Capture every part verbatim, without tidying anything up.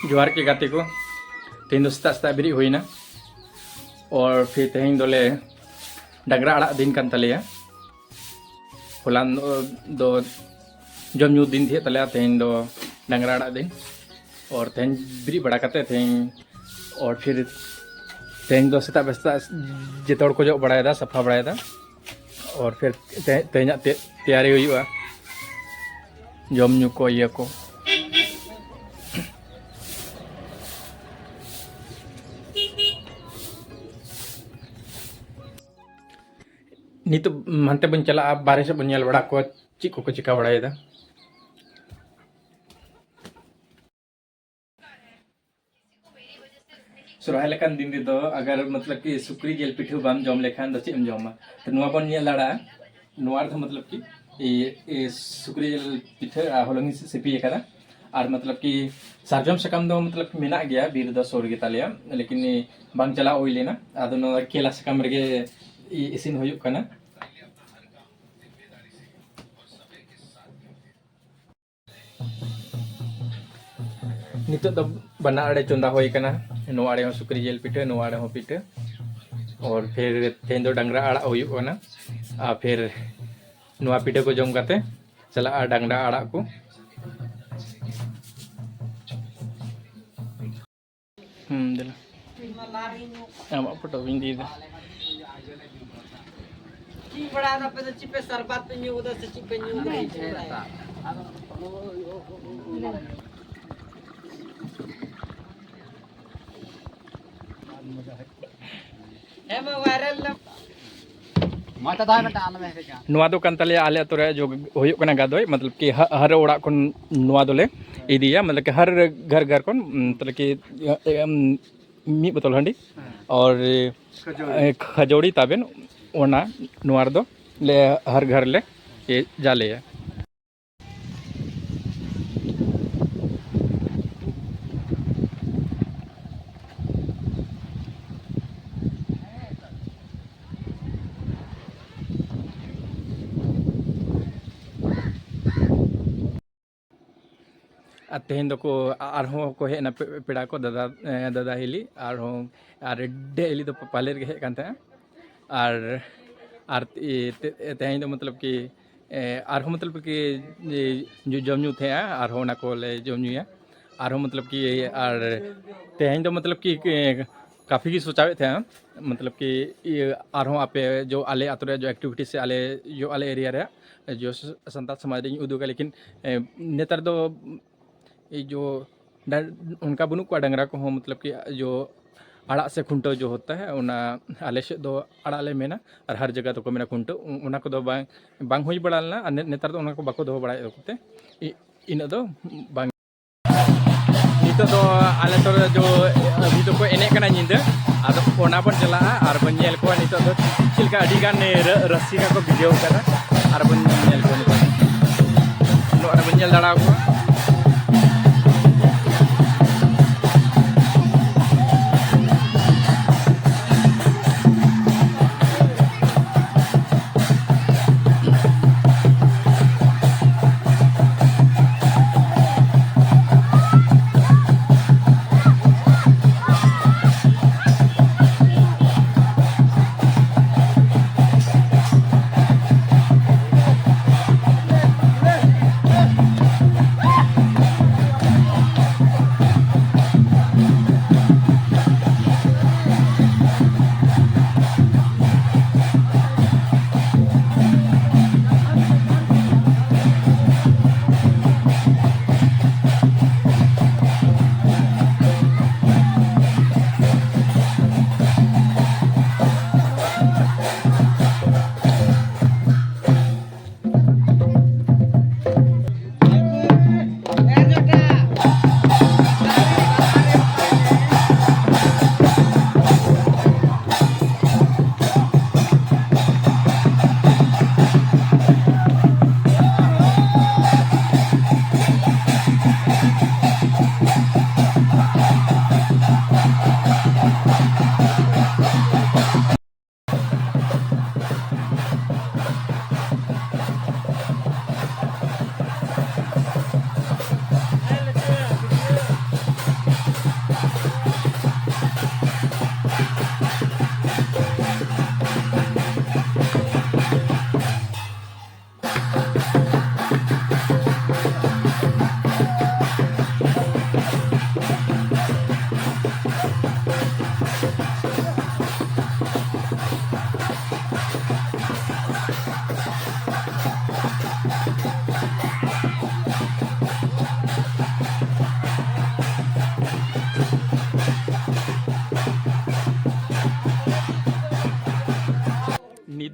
ᱡᱚᱦᱟᱨ ᱜᱮ ᱜᱟᱛᱮ ᱠᱚ, ᱛᱮᱦᱮᱧ ᱫᱚ ᱥᱮᱛᱟᱜ ᱥᱮᱛᱟᱜ ᱵᱮᱨᱮᱫ ᱦᱩᱭᱱᱟ᱾ ᱟᱨ ᱯᱷᱤᱨ ᱛᱮᱦᱮᱧ ᱫᱚᱞᱮ ᱰᱟᱝᱨᱟ ᱟᱲᱟᱜ ᱫᱤᱱ ᱠᱟᱱ ᱛᱟᱞᱮᱭᱟ᱾ ᱦᱚᱞᱟᱱ ᱫᱚ ᱡᱚᱢ ᱧᱩ ᱫᱤᱱ ᱛᱟᱦᱮᱸ ᱛᱟᱞᱮᱭᱟ, ᱛᱮᱦᱮᱧ ᱫᱚ ᱰᱟᱝᱨᱟ ᱟᱲᱟᱜ ᱫᱤᱱ᱾ ᱟᱨ ᱛᱮᱦᱮᱧ ᱵᱮᱨᱮᱫ ᱵᱟᱲᱟ ᱠᱟᱛᱮ ᱛᱮᱦᱮᱧ ᱟᱨ ᱯᱷᱤᱨ ᱛᱮᱦᱮᱧ ᱫᱚ ᱥᱮᱛᱟᱜ ᱵᱮ ᱥᱮᱛᱟᱜ ᱡᱚᱛᱚ ᱦᱚᱲ ᱠᱚ ᱡᱚᱜ ᱵᱟᱲᱟᱭᱮᱫᱟ, ᱥᱟᱯᱷᱟ ᱵᱟᱲᱟᱭᱮᱫᱟ᱾ ᱟᱨ ᱯᱷᱤᱨ ᱛᱮ- ᱛᱮᱦᱮᱧᱟᱜ ᱛᱮ- ᱛᱮᱭᱟᱨᱤ ᱦᱩᱭᱩᱜᱼᱟ, ᱡᱚᱢ ᱧᱩ ᱠᱚ, ᱤᱭᱟᱹ ᱠᱚ᱾ ᱱᱤᱛᱚᱜ ᱦᱟᱱᱛᱮ ᱵᱚᱱ ᱪᱟᱞᱟᱜᱼᱟ, ᱵᱟᱨᱦᱮ ᱥᱮᱫ ᱵᱚᱱ ᱧᱮᱞ ᱵᱟᱲᱟ ᱠᱚᱣᱟ ᱪᱮᱫ ᱠᱚᱠᱚ ᱪᱤᱠᱟ ᱵᱟᱲᱟᱭᱮᱫᱟ᱾ ᱥᱚᱨᱦᱟᱭ ᱞᱮᱠᱟᱱ ᱫᱤᱱ ᱨᱮᱫᱚ ᱟᱜᱟᱨ ᱢᱚᱛᱞᱚᱵ ᱠᱤ ᱥᱩᱠᱨᱤ ᱡᱤᱞ ᱯᱤᱴᱷᱟᱹ ᱵᱟᱢ ᱡᱚᱢ ᱞᱮᱠᱷᱟᱱ ᱫᱚ ᱪᱮᱫ ᱮᱢ ᱡᱚᱢᱟ? ᱛᱚ ᱱᱚᱣᱟ ᱵᱚᱱ ᱧᱮᱞ ᱫᱟᱲᱮᱭᱟᱜᱼᱟ᱾ ᱱᱚᱣᱟ ᱨᱮᱫᱚ ᱢᱚᱛᱞᱚᱵ ᱠᱤ ᱮ, ᱮ, ᱥᱩᱠᱨᱤ ᱡᱤᱞ ᱯᱤᱴᱷᱟᱹ ᱟᱨ ᱦᱚᱞᱚᱝ ᱤᱧ ᱥᱤᱯᱤ ᱟᱠᱟᱫᱟ᱾ ᱟᱨ ᱢᱚᱛᱞᱚᱵ ᱠᱤ ᱥᱟᱨᱡᱚᱢ ᱥᱟᱠᱟᱢ ᱫᱚ ᱢᱚᱛᱞᱚᱵ ᱠᱤ ᱢᱮᱱᱟᱜ ᱜᱮᱭᱟ, ᱵᱤᱨ ᱫᱚ ᱥᱩᱨ ᱜᱮᱛᱟᱞᱮᱭᱟ, ᱞᱮᱠᱤᱱ ᱵᱟᱝ ᱪᱟᱞᱟᱣ ᱦᱩᱭ ᱞᱮᱱᱟ᱾ ᱟᱫᱚ ᱱᱚᱣᱟ ᱠᱮᱞᱟ ᱥᱟᱠᱟᱢ ᱨᱮᱜᱮ ᱤ- ᱤᱥᱤᱱ ᱦᱩᱭᱩᱜ ᱠᱟᱱᱟ᱾ ᱱᱤᱛᱚᱜ ᱫᱚ ᱵᱟᱱᱟᱨ ᱟᱲᱮ ᱪᱚᱸᱫᱟ ᱦᱩᱭ ᱠᱟᱱᱟ, ᱱᱚᱣᱟ ᱟᱲᱮ ᱦᱚᱸ ᱥᱩᱠᱨᱤ ᱡᱤᱞ ᱯᱤᱴᱷᱟᱹ, ᱱᱚᱣᱟ ᱟᱲᱮ ᱦᱚᱸ ᱯᱤᱴᱷᱟᱹ᱾ ᱟᱨ ᱯᱷᱤᱨ ᱛᱮᱦᱮᱧ ᱫᱚ ᱰᱟᱝᱨᱟ ᱟᱲᱟᱜ ᱦᱩᱭᱩᱜ ᱠᱟᱱᱟ᱾ ᱟᱨ ᱯᱷᱤᱨ ᱱᱚᱣᱟ ᱯᱤᱴᱷᱟᱹ ᱠᱚ ᱡᱚᱢ ᱠᱟᱛᱮ ᱪᱟᱞᱟᱜᱼᱟ ᱰᱟᱝᱨᱟ ᱟᱲᱟᱜ ᱠᱚ᱾ ᱦᱩᱸ, ᱫᱮᱞᱟ᱾ ᱟᱢᱟᱜ ᱯᱷᱳᱴᱳ ᱵᱟᱹᱧ ᱤᱫᱤᱭᱮᱫᱟ᱾ ᱪᱮᱫ ᱵᱟᱲᱟ ᱟᱯᱮ ᱫᱚ ᱪᱮᱫ ᱯᱮ ᱥᱟᱨᱵᱟᱛ ᱯᱮ ᱧᱩ ᱠᱟᱫᱟ ᱥᱮ ᱪᱮᱫ ᱯᱮ ᱧᱩ ᱠᱟᱫᱟ? ᱦᱮᱸ, ᱢᱟ ᱵᱷᱟᱭᱨᱟᱞ ᱱᱟ᱾ ᱱᱚᱣᱟ ᱫᱚ ᱠᱟᱱ ᱛᱟᱞᱮᱭᱟ ᱟᱞᱮ ᱟᱛᱳ ᱨᱮ ᱡᱚ ᱦᱩᱭᱩᱜ ᱠᱟᱱᱟ ᱜᱟᱫᱚᱭ, ᱢᱚᱛᱞᱚᱵ ᱠᱤ ᱦᱟ- ᱦᱟᱨ ᱚᱲᱟᱜ ᱠᱷᱚᱱ ᱱᱚᱣᱟ ᱫᱚᱞᱮ ᱤᱫᱤᱭᱟ, ᱢᱚᱛᱞᱚᱵ ᱠᱤ ᱦᱟᱨ ᱜᱷᱟᱨ ᱜᱷᱟᱨ ᱠᱷᱚᱱ, ᱢᱚᱛᱞᱚᱵ ᱠᱤ ᱮᱢ, ᱢᱤᱫ ᱵᱳᱛᱚᱞ ᱦᱟᱺᱰᱤ ᱟᱨ ᱠᱷᱟᱹᱡᱟᱹᱲᱤ᱾ ᱮ, ᱠᱷᱟᱹᱡᱟᱹᱲᱤ ᱛᱟᱵᱮᱱ, ᱚᱱᱟ ᱱᱚᱣᱟ ᱨᱮᱫᱚ ᱞᱮ ᱦᱟᱨ ᱜᱷᱟᱨ ᱞᱮ ᱮ, ᱡᱟᱞᱮᱭᱟ᱾ ᱟᱨ ᱛᱮᱦᱮᱧ ᱫᱚᱠᱚ ᱟᱨᱦᱚᱸ ᱠᱚ ᱦᱮᱡ ᱮᱱᱟ ᱯᱮ- ᱯᱮᱲᱟ ᱠᱚ, ᱫᱟᱫᱟ, ᱮ, ᱫᱟᱫᱟ ᱦᱤᱞᱤ, ᱟᱨᱦᱚᱸ ᱟᱨ ᱰᱮ ᱦᱤᱞᱤ ᱫᱚ ᱯᱟᱞᱮ ᱨᱮᱜᱮ ᱦᱮᱡ ᱠᱟᱱ ᱛᱟᱦᱮᱸᱜᱼᱟ᱾ ᱟᱨ ᱟᱨ ᱛᱮ- ᱛᱮ- ᱛᱮᱦᱮᱧ ᱫᱚ ᱢᱚᱛᱞᱚᱵ ᱠᱤ, ᱮ, ᱟᱨᱦᱚᱸ ᱢᱚᱛᱞᱚᱵ ᱠᱤ, ᱮ, ᱡᱚ- ᱡᱚᱢ ᱧᱩ ᱛᱟᱦᱮᱸᱜᱼᱟ, ᱟᱨᱦᱚᱸ ᱚᱱᱟ ᱠᱚᱞᱮ ᱡᱚᱢ ᱧᱩᱭᱟ᱾ ᱟᱨᱦᱚᱸ ᱢᱚᱛᱞᱚᱵ ᱠᱤ ᱟᱨ ᱛᱮᱦᱮᱧ ᱫᱚ ᱢᱚᱛᱞᱚᱵ ᱠᱤ, ᱮ, ᱠᱟᱯᱷᱤ ᱜᱮ ᱥᱚᱪᱟᱣᱮᱫ ᱛᱟᱦᱮᱸᱜᱼᱟ, ᱢᱚᱛᱞᱚᱵ ᱠᱤ ᱤᱭᱟᱹ ᱟᱨᱦᱚᱸ ᱟᱯᱮ ᱡᱚ ᱟᱞᱮ ᱟᱛᱳ ᱨᱮᱭᱟᱜ ᱡᱚ ᱮᱠᱴᱤᱵᱷᱤᱴᱤ ᱥᱮ ᱟᱞᱮ ᱡᱚ ᱟᱞᱮ ᱮᱨᱤᱭᱟ ᱨᱮᱭᱟᱜ ᱡᱚ ᱥᱟᱱᱛᱟᱲ ᱥᱚᱢᱟᱡᱽ ᱨᱤᱧ ᱩᱫᱩᱜᱟ, ᱞᱮᱠᱤᱱ, ᱮ, ᱱᱮᱛᱟᱨ ᱫᱚ ᱮᱭ ᱡᱚ ᱰᱟ- ᱚᱱᱠᱟ ᱵᱟᱹᱱᱩᱜ ᱠᱚᱣᱟ ᱰᱟᱝᱨᱟ ᱠᱚᱦᱚᱸ, ᱢᱚᱛᱞᱚᱵ ᱠᱤ ᱡᱚ ᱟᱲᱟᱜ ᱥᱮ ᱠᱷᱩᱱᱴᱟᱹᱣ ᱡᱚ ᱦᱚᱛᱟ ᱦᱮ, ᱚᱱᱟ ᱟᱞᱮ ᱥᱮᱫ ᱫᱚ ᱟᱲᱟᱜ ᱞᱮ ᱢᱮᱱᱟ, ᱟᱨ ᱦᱟᱨ ᱡᱟᱭᱜᱟ ᱫᱚᱠᱚ ᱢᱮᱱᱟ ᱠᱷᱩᱱᱴᱟᱹᱣ᱾ ᱚ- ᱚᱱᱟ ᱠᱚᱫᱚ ᱵᱟᱝ ᱵᱟᱝ ᱦᱩᱭ ᱵᱟᱲᱟ ᱞᱮᱱᱟ, ᱟᱨ ᱱᱮ- ᱱᱮᱛᱟᱨ ᱫᱚ ᱚᱱᱟ ᱠᱚ ᱵᱟᱠᱚ ᱫᱚᱦᱚ ᱵᱟᱲᱟᱭᱮᱫ ᱠᱚᱛᱮ ᱤ- ᱤᱱᱟᱹᱜ ᱫᱚ ᱵᱟᱝ᱾ ᱱᱤᱛᱚᱜ ᱫᱚ ᱟᱞᱮ ᱟᱛᱳ ᱨᱮ ᱡᱚ ᱟᱹᱰᱤ ᱫᱚᱠᱚ ᱮᱱᱮᱡ ᱠᱟᱱᱟ ᱧᱤᱫᱟᱹ, ᱟᱫᱚ ᱚᱱᱟ ᱵᱚᱱ ᱪᱟᱞᱟᱜᱼᱟ ᱟᱨ ᱵᱚᱱ ᱧᱮᱞ ᱠᱚᱣᱟ ᱱᱤᱛᱚᱜ ᱫᱚ ᱪᱮᱫ ᱞᱮᱠᱟ ᱟᱹᱰᱤ ᱜᱟᱱ ᱨᱟᱹ- ᱨᱟᱹᱥᱤᱠᱟ ᱠᱚ ᱵᱷᱤᱡᱟᱹᱣ ᱠᱟᱱᱟ, ᱟᱨ ᱵᱚᱱ ᱧᱮᱞ ᱠᱚᱣᱟ ᱱᱤᱛᱚᱜ ᱱᱚᱣᱟ ᱨᱮᱵᱚᱱ ᱧᱮᱞ ᱫᱟᱲᱮ ᱟᱠᱚᱣᱟ᱾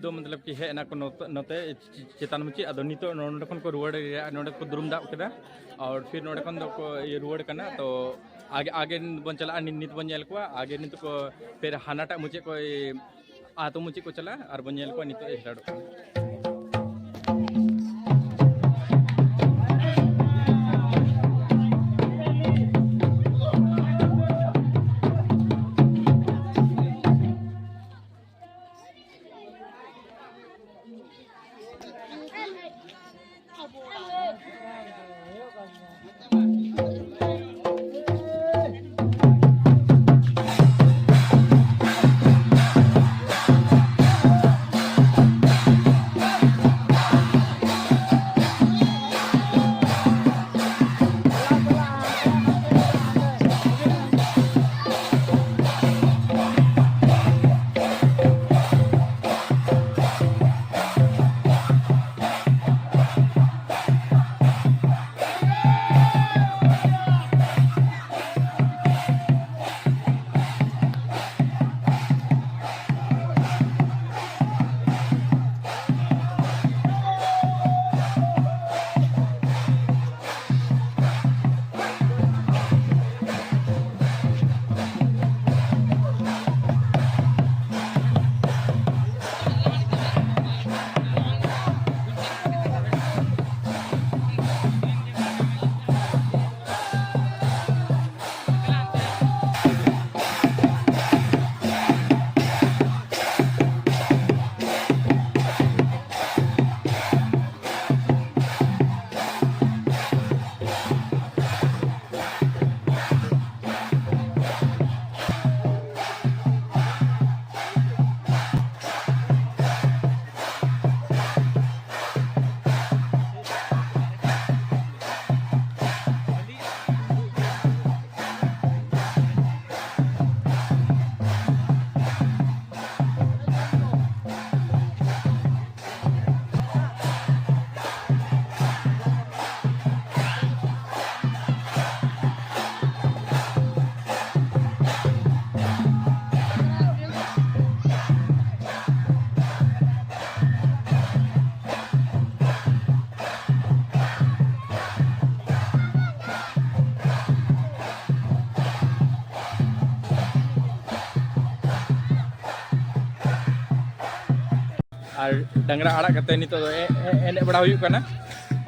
ᱫᱚ ᱢᱚᱛᱞᱚᱵ ᱠᱤ ᱦᱮᱡ ᱮᱱᱟ ᱠᱚ ᱱᱚᱛᱮ, ᱱᱚᱛᱮ ᱪᱮ-, ᱪᱮᱛᱟᱱ ᱢᱩᱪᱟᱹᱫ᱾ ᱟᱫᱚ ᱱᱤᱛᱚᱜ ᱱᱚᱰᱮ ᱠᱷᱚᱱ ᱠᱚ ᱨᱩᱣᱟᱹᱲ, ᱱᱚᱰᱮ ᱠᱚ ᱫᱩᱨᱩᱢ ᱫᱟᱵ ᱠᱮᱫᱟ, ᱟᱨ ᱯᱷᱤᱨ ᱱᱚᱰᱮ ᱠᱷᱚᱱ ᱫᱚ ᱠᱚ ᱤᱭᱟᱹ ᱨᱩᱣᱟᱹᱲ ᱠᱟᱱᱟ᱾ ᱛᱚ ᱟᱜᱮ, ᱟᱜᱮ ᱵᱚᱱ ᱪᱟᱞᱟᱜᱼᱟ, ᱱᱤᱛ, ᱱᱤᱛ ᱵᱚᱱ ᱧᱮᱞ ᱠᱚᱣᱟ᱾ ᱟᱜᱮ ᱱᱤᱛᱚᱜ ᱠᱚ ᱯᱷᱤᱨ ᱦᱟᱱᱟᱴᱟᱜ ᱢᱩᱪᱟᱹᱫ ᱠᱚ, ᱟᱛᱳ ᱢᱩᱪᱟᱹᱫ ᱠᱚ ᱪᱟᱞᱟᱜᱼᱟ, ᱟᱨ ᱵᱚᱱ ᱧᱮᱞ ᱠᱚᱣᱟ ᱱᱤᱛᱚᱜ ᱮ ᱥᱴᱟᱨᱴᱚᱜ ᱠᱟᱱᱟ᱾ ᱟᱨ ᱰᱟᱝᱨᱟ ᱟᱲᱟᱜ ᱠᱟᱛᱮ ᱱᱤᱛᱚᱜ ᱫᱚ ᱮ- ᱮ- ᱮᱱᱮᱡ ᱵᱟᱲᱟ ᱦᱩᱭᱩᱜ ᱠᱟᱱᱟ᱾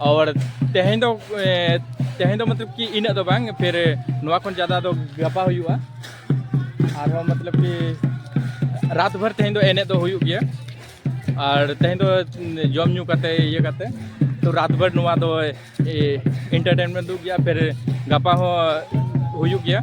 ᱟᱨ ᱛᱮᱦᱮᱧ ᱫᱚ ᱮ, ᱛᱮᱦᱮᱧ ᱫᱚ ᱢᱚᱛᱞᱚᱵ ᱠᱤ ᱤᱱᱟᱹᱜ ᱫᱚ ᱵᱟᱝ, ᱯᱷᱤᱨ ᱱᱚᱣᱟ ᱠᱷᱚᱱ ᱡᱟᱫᱟ ᱫᱚ ᱜᱟᱯᱟ ᱦᱩᱭᱩᱜᱼᱟ᱾ ᱟᱨᱦᱚᱸ ᱢᱚᱛᱞᱚᱵ ᱠᱤ ᱨᱟᱛ ᱵᱷᱟᱨ ᱛᱮᱦᱮᱧ ᱫᱚ ᱮᱱᱮᱡ ᱫᱚ ᱦᱩᱭᱩᱜ ᱜᱮᱭᱟ᱾ ᱟᱨ ᱛᱮᱦᱮᱧ ᱫᱚ ᱡᱚᱢ ᱧᱩ ᱠᱟᱛᱮ ᱤᱭᱟᱹ ᱠᱟᱛᱮ, ᱛᱚ ᱨᱟᱛ ᱵᱷᱟᱨ ᱱᱚᱣᱟ ᱫᱚ ᱮᱱᱴᱟᱨᱴᱮᱱᱢᱮᱱᱴ ᱦᱩᱭᱩᱜ ᱜᱮᱭᱟ, ᱯᱷᱤᱨ ᱜᱟᱯᱟ ᱦᱚᱸ ᱦᱩᱭᱩᱜ ᱜᱮᱭᱟ᱾